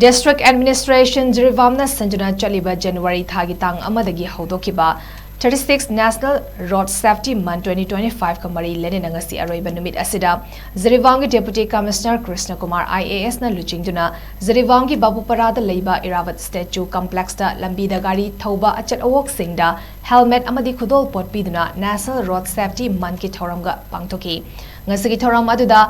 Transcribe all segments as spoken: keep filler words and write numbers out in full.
District Administration ꯖꯤꯔꯤꯕꯥꯝꯅ ꯁꯤꯟꯗꯨꯅ ꯆꯠꯂꯤꯕ ꯖꯅꯋꯥꯔꯤ ꯊꯥꯒꯤ ꯇꯥꯡ ꯑꯃꯗꯒꯤ ꯍꯧꯗꯣꯛꯈꯤꯕ thirty-sixth National Road Safety Month twenty twenty-five ꯀ ꯃꯔꯤ ꯂꯩꯅꯅ ꯉꯁꯤ ꯑꯔꯣꯏꯕ ꯅꯨꯃꯤꯠ ꯑꯁꯤꯗ ꯖꯤꯔꯤꯕꯥꯝꯒꯤ Deputy Commissioner Krishna Kumar IAS ꯅ ꯂꯨꯆꯤꯡꯗꯨꯅ ꯖꯤꯔꯤꯕꯥꯝꯒꯤ ꯕꯥꯕꯨꯄꯥꯔꯥꯗ ꯂꯩꯕ ꯏꯔꯥꯕꯠ Statue Complex ꯇ ꯂꯝꯕꯤꯗ ꯒꯥꯔꯤ ꯊꯧꯕ ꯑꯆꯠ ꯑꯋꯣꯛꯁꯤꯡꯗ helmet ꯑꯃꯗꯤ ꯈꯨꯗꯣꯜꯄꯣꯠ ꯄꯤꯗꯨꯅ National Road Safety Month ꯀꯤ ꯊꯧꯔꯝꯒ ꯄꯥꯡꯊꯣꯛꯈꯤ꯫ ꯉꯁꯤꯒꯤ ꯊꯧꯔꯝ ꯑꯗꯨꯗ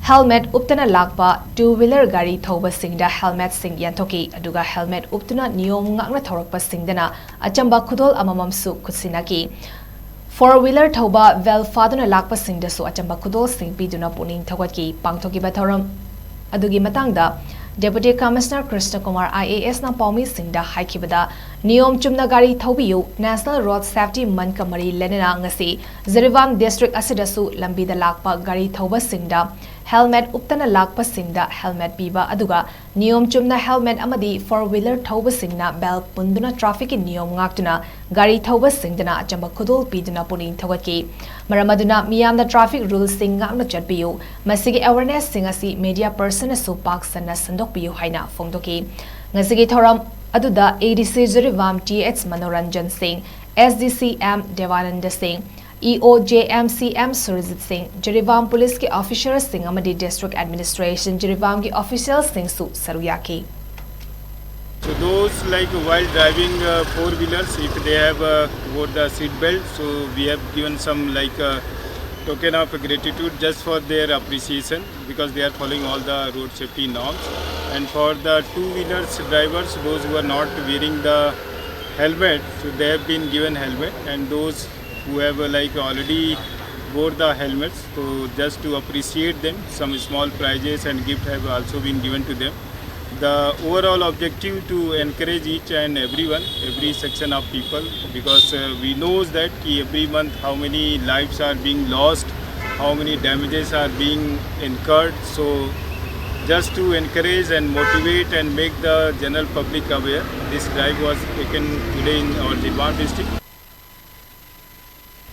helmet ꯎꯞꯇꯅ ꯂꯥꯛꯄ two wheeler ꯒꯥꯔꯤ ꯊꯧꯕꯁꯤꯡꯗ helmet ꯁꯤꯡ ꯌꯦꯟꯊꯣꯛꯈꯤ, ꯑꯗꯨꯒ helmet ꯎꯞꯇꯨꯅ ꯅꯤꯌꯣꯝ ꯉꯥꯛꯅ ꯊꯧꯔꯛꯄꯁꯤꯡꯗꯅ ꯑꯆꯝꯕ ꯈꯨꯗꯣꯜ ꯑꯃꯃꯝꯁꯨ ꯈꯨꯠꯁꯤꯟꯅꯈꯤ꯫ Four wheeler ꯊꯧꯕ belt ꯐꯥꯗꯨꯅ ꯂꯥꯛꯄꯁꯤꯡꯗꯁꯨ ꯑꯆꯝꯕ ꯈꯨꯗꯣꯜꯁꯤꯡ ꯄꯤꯗꯨꯅ ꯄꯨꯛꯅꯤꯡ ꯊꯧꯒꯠꯈꯤ꯫ ꯄꯥꯡꯊꯣꯛꯈꯤꯕ ꯊꯧꯔꯝ ꯑꯗꯨꯒꯤ ꯃꯇꯥꯡꯗ Deputy Commissioner Krishna Kumar IAS ꯅ ꯄꯥꯎꯃꯤꯁꯤꯡꯗ ꯍꯥꯏꯈꯤꯕꯗ, ꯅꯤꯌꯣꯝ ꯆꯨꯝꯅ ꯒꯥꯔꯤ ꯊꯧꯕꯤꯌꯨ, National Road Safety Month ꯀ ꯃꯔꯤ ꯂꯩꯅꯅ ꯉꯁꯤ ꯖꯤꯔꯤꯕꯥꯝ district ꯑꯁꯤꯗꯁꯨ ꯂꯝꯕꯤꯗ ꯂꯥꯛꯄ ꯒꯥꯔꯤ ꯊꯧꯕꯁꯤꯡꯗ helmet ꯎꯞꯇꯅ ꯂꯥꯛꯄꯁꯤꯡꯗ helmet ꯄꯤꯕ, ꯑꯗꯨꯒ ꯅꯤꯌꯣꯝ ꯆꯨꯝꯅ helmet ꯑꯃꯗꯤ four wheeler ꯊꯧꯕꯁꯤꯡꯅ belt ꯄꯨꯟꯗꯨꯅ traffic ꯀꯤ ꯅꯤꯌꯣꯝ ꯉꯥꯛꯇꯨꯅ ꯒꯥꯔꯤ ꯊꯧꯕꯁꯤꯡꯗꯅ ꯑꯆꯝꯕ ꯈꯨꯗꯣꯜ ꯄꯤꯗꯨꯅ ꯄꯨꯛꯅꯤꯡ ꯊꯧꯒꯠꯈꯤ꯫ ꯃꯔꯝ ꯑꯗꯨꯅ ꯃꯤꯌꯥꯝꯅ traffic rule ꯁꯤꯡ ꯉꯥꯛꯅ ꯆꯠꯄꯤꯌꯨ꯫ ꯃꯁꯤꯒꯤ awareness ꯁꯤꯡ ꯑꯁꯤ media person ꯅꯁꯨ ꯄꯥꯛ ꯁꯟꯅ ꯁꯟꯗꯣꯛꯄꯤꯌꯨ ꯍꯥꯏꯅ ꯐꯣꯡꯗꯣꯛꯈꯤ꯫ ꯉꯁꯤꯒꯤ ꯊꯧꯔꯝ ꯑꯗꯨꯗ ADC Jiribam T H Manoranjan ꯁꯤꯡ, SDC M ꯗꯦꯕꯥꯅꯟꯗ ꯁꯤꯡ, EO JMCM ꯁꯨꯔꯖꯤꯠ ꯁꯤꯡ, ꯖꯤꯔꯤꯕꯥꯝ police ꯀꯤ officer ꯁꯤꯡ ꯑꯃꯗꯤ District Administration ꯖꯤꯔꯤꯕꯥꯝꯒꯤ official ꯁꯤꯡꯁꯨ ꯁꯔꯨꯛ ꯌꯥꯈꯤ꯫ So those, like, while driving uh, four wheelers, if they have uh, wore the seat belt, so we have given some, like, uh, token of gratitude just for their appreciation, because they are following all the road safety norms. And for the two wheelers drivers, those who are not wearing the helmet, so they have been given helmet, and those who have uh, like already wore the helmets, so just to appreciate them, some small prizes and gift have also been given to them. The overall objective to encourage each and everyone, every section of people, because uh, we knows that ki every month how many lives are being lost, how many damages are being incurred. So just to encourage and motivate and make the general public aware, this drive was taken today in our Jiribam district.